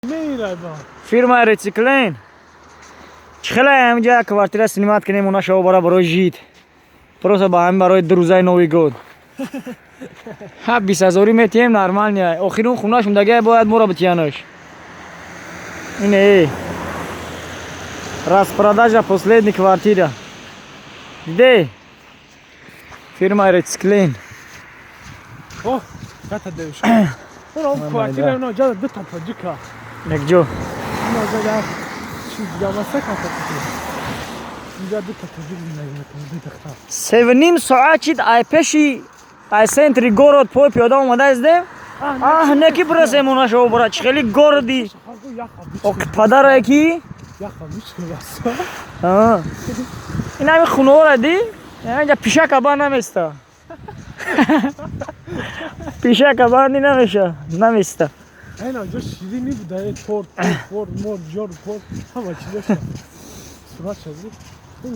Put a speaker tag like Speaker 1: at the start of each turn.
Speaker 1: Мейрайба.
Speaker 2: Фирмаи Рециклен. Чӣ хеле ҳаминҷа як квартира снимать кунем, она шава бара барои жить. Просто ба ҳамин барои 2 рӯзаи Новый год. Ҳа, 20 ҳазорӣ метиҳем, нормально. Охирун хунаш мондагия, бояд моро битиянаш. Ине распродажа, последний квартира. Диде? Фирмаи Рециклен.
Speaker 1: О, ката девушка. Она квартира на ҷада дута тоҷика.
Speaker 2: Якҷо.
Speaker 1: Ина ҷада чиз дига маса ката. Инҷа дута тоҷик зиндагӣ мекунад, ду духтар.
Speaker 2: 3,5 соат чид, ай пеши, ай центри город пой пиёда омада издем. Аҳ, неки бирасем она шава бара. Чӣ хели городи падарае ки
Speaker 1: Яха мичкиласа.
Speaker 2: Ин ҳами хунаҳоро ди, инҷа пишака ба наместа. Пишака банди намеша, наместа.
Speaker 1: Айна ҷо ширинӣ буда, торт, пор, мор, ҷор, пор, ҳама чиз дошта. Сурат шази. Ин